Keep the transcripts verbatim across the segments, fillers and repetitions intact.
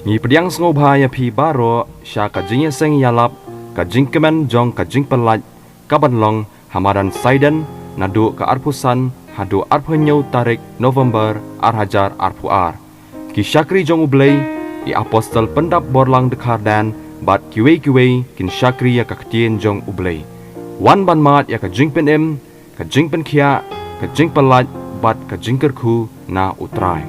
Ngi pdiang sngewbha ïa phi baroh sha ka jingïaseng ïalap, ka jingkmen jong ka jingpyllait, ka ban long ha madan Saiden, naduh ka arphew san haduh arphew hynñiew tarik November ar hajar arphew ar. Ki shakri jong U Blei, i apostol pyndap borlang dkhar dan, bad kiwei kiwei kin shakri ïa ka ktien jong U Blei. Wan ban mad ïa ka jingpynim, ka jingpynkhiah, ka jingpyllait, bad ka jingkyrkhu na U Trai.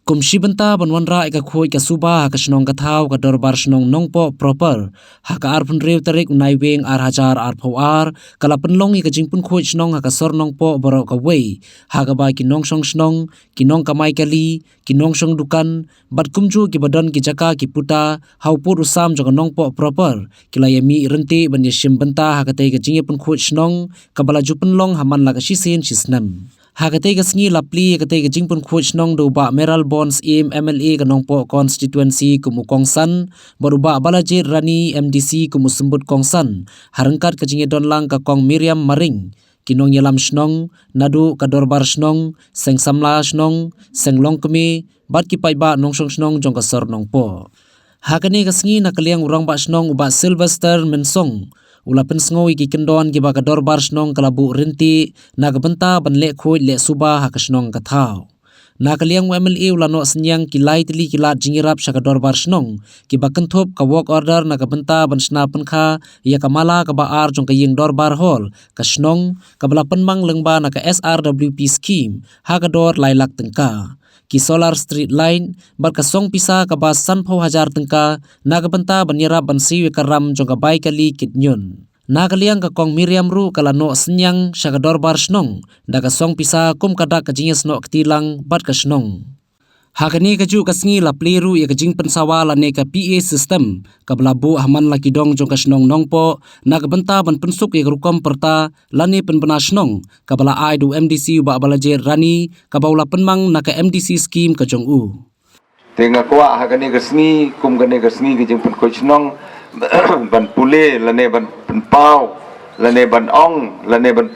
Kum shi bynta ban wanrah ïa ka khuid ka suba ha ka shnong ka thaw, ka dorbar shnong Nongpoh proper, ha ka arphew hynriew tarik u Naiwieng ar hajar arphew ar, ka la pynlong ïa ka jingpynkhuid shnong ha ka sor Nongpoh baroh kawei, ha kaba ki nongshong shnong, ki nongkamai kali, ki nongshong dukan, bad kumjuh kiba don ki jaka ki puta ha u pud u sam jong ka Nongpoh proper, ki la ïa mih ryntih ban ïa shim bynta ha katei ka jingïapynkhuid shnong, kaba la ju pynlong ha man la ka shisien shisnem. Ha katei ka sngi la plie ïa katei ka jingpynkhuid shnong da u Bah Mayralborn Syiem, M L A ka Nongpoh constituency kum u kongsan, bad u Bah Balajied Rani, M D C kum u symbud kongsan, ha ryngkat ka jingïadon lang ka Kong Miriam Maring, ki nongïalam shnong, naduh ka dorbar shnong, seng samla shnong, seng longkmie, bad ki paidbah nongshong shnong jong ka sor Nongpoh. Ha kane ka sngi na ka liang u rangbah shnong u Bah Sylvester Mynsong, u la pynsngew ïa ki kyndon kiba ka dorbar shnong ka la buh ryntih, na ka bynta ban leh khuid leh suba ha ka shnong ka thaw. Na ka liang u M L A u la noh synñiang ki lai tylli ki lad jingïarap sha ka dorbar shnong, kiba kynthup ka work order na ka bynta ban shna pynkha ïa ka mala kaba ar jong ka ïing dorbar hall ka shnong, kaba la pynmang lyngba na ka S R W P scheme, ha ka dor lai lak tyngka. Ki solar street light, bad ka song pisa kaba sanphew hajar tyngka, na ka bynta ban ïarap ban siew ïa ka ram jong ka bai kali kit ñiun. Na ka liang ka Kong Miriam ruh ka la noh synñiang sha ka dorbar shnong, da ka song pisa kum ka dak ka jingïasnoh kti lang bad ka shnong. Ha kane kajuh ka sngi la plie ruh ïa ka jingpynsawa lane ka P A system, kaba la buh ha man la ki dong jong ka shnong Nongpoh, na ka bynta ban pynsuk ïa ka rukom pyrta, lane pynbna shnong, kaba la ai da u M D C u Bah Balajied Rani, kaba u la pynmang na ka M D C scheme ka jong u. Te nga kwah ha kane ka sngi, kum kane ka sngi ka jingpynkhuid shnong, ban pule, lane ban pynpaw, lane ban ong, lane ban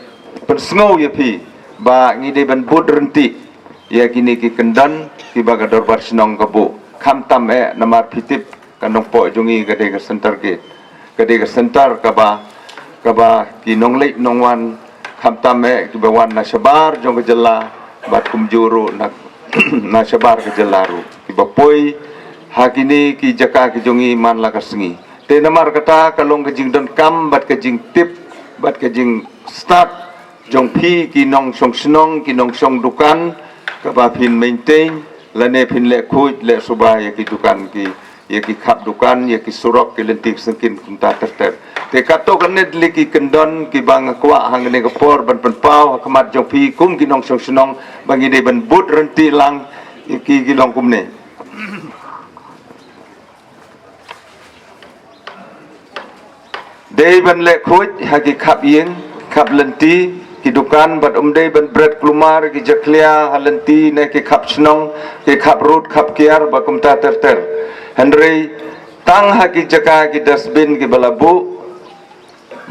pynsngew ïa phi, ba ngi dei ban bud ryntih ïa kine ki kyndon, kiba ka dorbar shnong ka buh. Khamtam eh, namar phi tip ka Nongpoh jong ngi ka dei ka center gate. Ka dei ka center kaba, kaba ki nongleit nongwan, khamtam eh kiba wan na shabar jong ka jylla, bad kumjuh ruh na, na shabar ka jylla ruh, kiba poi ha kine ki jaka ki jong ngi man la ka sngi. Te namar kata ka long ka jingdonkam bad ka jingtip bad ka jingstad jong phi ki nongshong shnong, ki nongshong dukan, kaba phin maintain, lane phin leh khuid leh suba ïa ki dukan, ki, ïa ki khap dukan, ïa ki surok, ki lynti ki syngkien kumta ter ter. Te katto katne tylli ki kyndon kiba nga kwah ha kane ka por ban pynpaw ha khmat jong phi kum ki nongshong shnong, ba ngi dei ban bud ryntih lang ïa ki, ki long kumne. Dei ban leh khuid ha ki khap ïing, khap lynti, ki dukan, bad um dei ban bret kulmar ki jakhlia ha lynti ne ki khap shnong, ki khap rud, khap kiar, ba kumta ter ter. Hynrei tang ha ki jaka ki dustbin kiba la buh,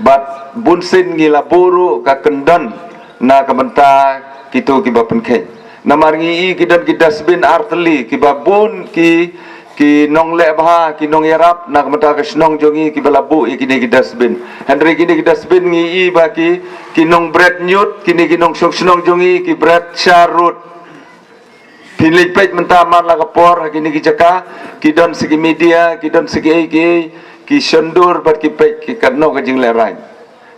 bad bunsien ngi la buh ruh ka kyndon na ka bynta kito kiba pynkheiñ. Namar ngi i ki don ki dustbin ar tylli, kiba bun ki, ki nongleh bha, ki nongïarap na ka bynta ka shnong jong ngi, kiba la buh ïa kine ki dustbin. Hynrei kine ki dustbin ngi i ba ki, ki nongbret ñiut, kine ki nongshong shnong jong ngi, ki bret sha rud. Phin leit peit mynta man la ka por ha kine ki jaka, ki don sa ki media, ki don sa ki ei ki ei, ki shondur bad ki peit ki katno ka jinglehrain.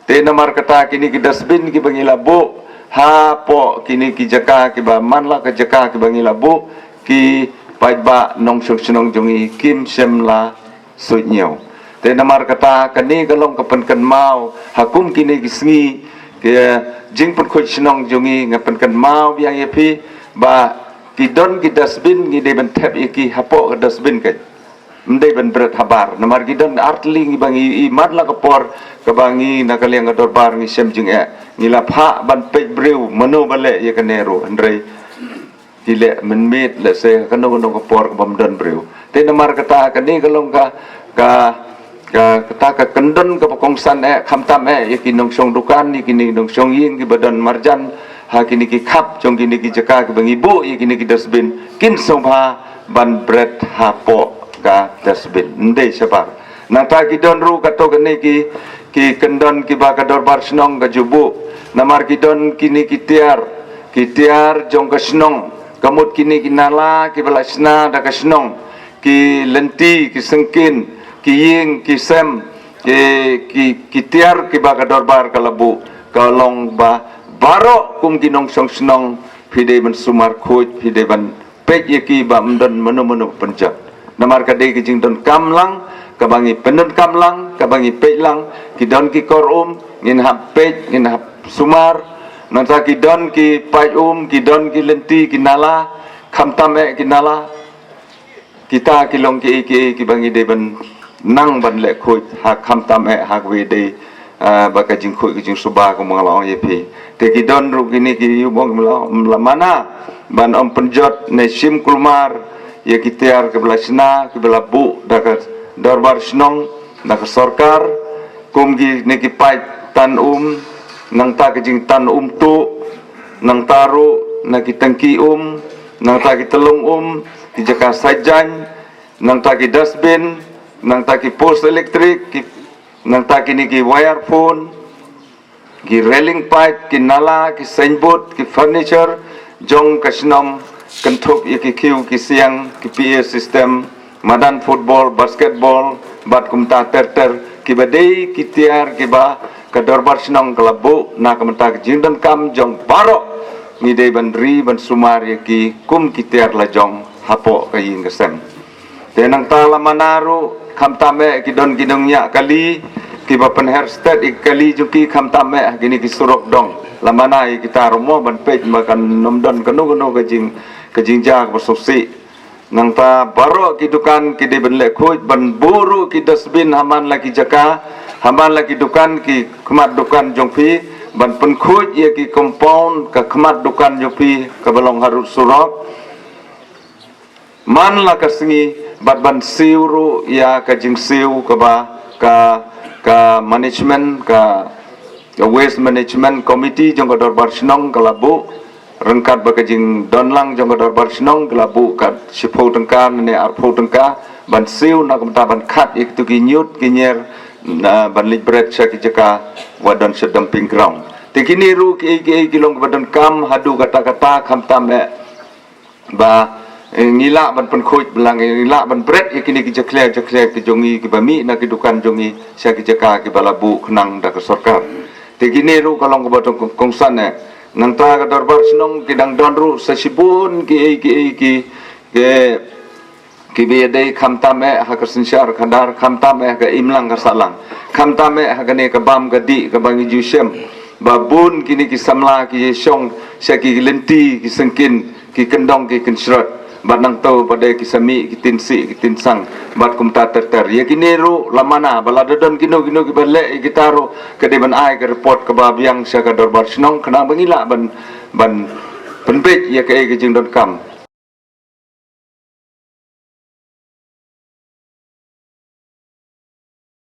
Te namar kata kine ki dustbin kiba ngi la buh hapoh kine ki jaka, kiba man la ka jaka kiba ngi la buh, ki paidbah nongshong shnong jong ngi kim shym la suidñiew. Te namar kata kane ka long ka pynkynmaw ha kum kine ki sngi, ka jingpynkhuid shnong jong ngi, nga pynkynmaw biang ïa phi ba ki don ki dustbin, ngi dei ban thep ïa ki hapoh ka dustbin, ka ym dei ban bret habar. Namar ki don ar tylli ngi ba ngi i man la ka por, kaba ngi na ka liang ka dorbar ngi shem jingeh, ngi la phah ban peit briew mano ba leh ïa kane ruh, hynrei ki leh mynmiet, lehse kano kano ka por kaba ym don briew. Te namar kata kane ka long ka, ka, ka, kata ka kyndon kaba kongsan eh, khamtam eh ïa ki nongshong dukan, ïa ki nongshong ïing kiba don marjan ha kine ki khap jong kine ki jaka kiba ngi buh ïa kine ki dustbin, kin sngewbha ban bret hapoh ka dustbin, ym dei shabar. Nangta ki don ruh katto katne ki, ki kyndon kiba ka dorbar shnong ka ju buh, namar ki don kine ki tiar, ki tiar jong ka shnong, ka mut kine ki nala kiba la shna da ka shnong, ki lynti, ki syngkien, ki ïing, ki sem, ki, ki, ki tiar kiba ka dorbar ka la buh, ka long ba baroh kum ki nongshong shnong phi dei ban sumar khuid, phi dei ban peit ïa ki ba ym don mano mano pynjot. Namar ka dei ka jingdonkam lang kaba ngi pyndonkam lang, kaba ngi peit lang. Ki don ki kor um, ngin hap peit, ngin hap sumar. Nangta ki don ki paip um, ki don ki lynti, ki nala, khamtam eh ki nala. Kita ki long kiei kiei kiba ngi dei ban nang ban leh khuid, ha khamtam eh ha kawei dei, ah, ba ka jingkhuid ka jingsuba kumba nga la ong ïa phi. Te ki don ruh kine ki ïu bong la, la mana ban ym pynjot ne shim kulmar ïa ki tiar kiba la shna, kiba la buh da ka dorbar shnong, da ka sorkar, kum kine ki paip tan um, nangta ka jingtan um tuh, nangta ruh na ki tangki um, nangta ki tyllong um, ki jaka sait jaiñ, nangta ki dustbin, nangta ki post elektrik, ki, nangta kine ki wire phone, ki railing pipe, ki nala, ki signboard, ki furniture jong ka shnong, kynthup ïa ki khiew ki siang, ki P A system, madan football, basketball, bad kumta ter ter, kiba dei ki tiar kiba ka dorbar shnong ka la buh na ka bynta ka jingdonkam jong baroh. Ngi dei ban ri ban sumar ïa ki kum ki tiar la jong hapoh ka ïing ka sem. Te nangta la mana ruh, khamtam eh ki don ki nongñiah kali kiba pynher stet ïa ki kali jong ki, khamtam eh ha kine ki surok dong. La mana ïa kita ruh mo ban peit ba kan ym don kano kano ka jing, ka jingjia kaba sngewsih. Nangta baroh ki dukan ki dei ban leh khuid, ban buh ruh ki dustbin ha man la ki jaka, ha man la ki dukan, ki khmat dukan jong phi, ban pynkhuid ïa ki compound ka khmat dukan jong phi kaba long harud surok. Man la ka sngi, bad ban siew ruh ïa ka jingsiew kaba ka, ka management, ka, ka waste management committee jong ka dorbar shnong ka la buh, ryngkat bad ka jingdon lang jong ka dorbar shnong, ka la buh kat shiphew tyngka ne arphew tyngka ban siew na ka bynta ban khat ïa kitu ki ñiut ki ñier, na ban leit bret sha ki jaka wat don sha dumping ground. Te kine ruh kiei kiei ki long kaba donkam haduh katta katta, khamtam eh ba, eh, ngi lah ban pynkhuid bad ngi lah ban bret ïa kine ki jakhlia jakhlia ki jong ngi kiba mih na ki dukan jong ngi sha ki jaka kiba la buh khnang da ka sorkar. Te kine ruh ka long kaba donkongsan eh. Nangta ka dorbar shnong ki dang don ruh sa shibun kiei kiei ki, ki, kiba ïadei khamtam eh ha ka synshar khadar, khamtam eh ha ka imlang ka sahlang, khamtam eh ha kane ka bam ka dih kaba ngi ju shem. Ba bun kine ki samla ki shong sha ki lynti ki syngkien, ki kyndong ki kynshrot, bad nangta pat de ki samla ki tynsih ki tynsang, bad kumta ter ter. Ïa kine ruh la mana ba lada don kino kino kiba leh ïa kita ruh, ka dei ban ai ka report kaba biang sha ka dorbar shnong khnang ba ngi lah ban, ban pynbeit ïa kaei ka jingdonkam.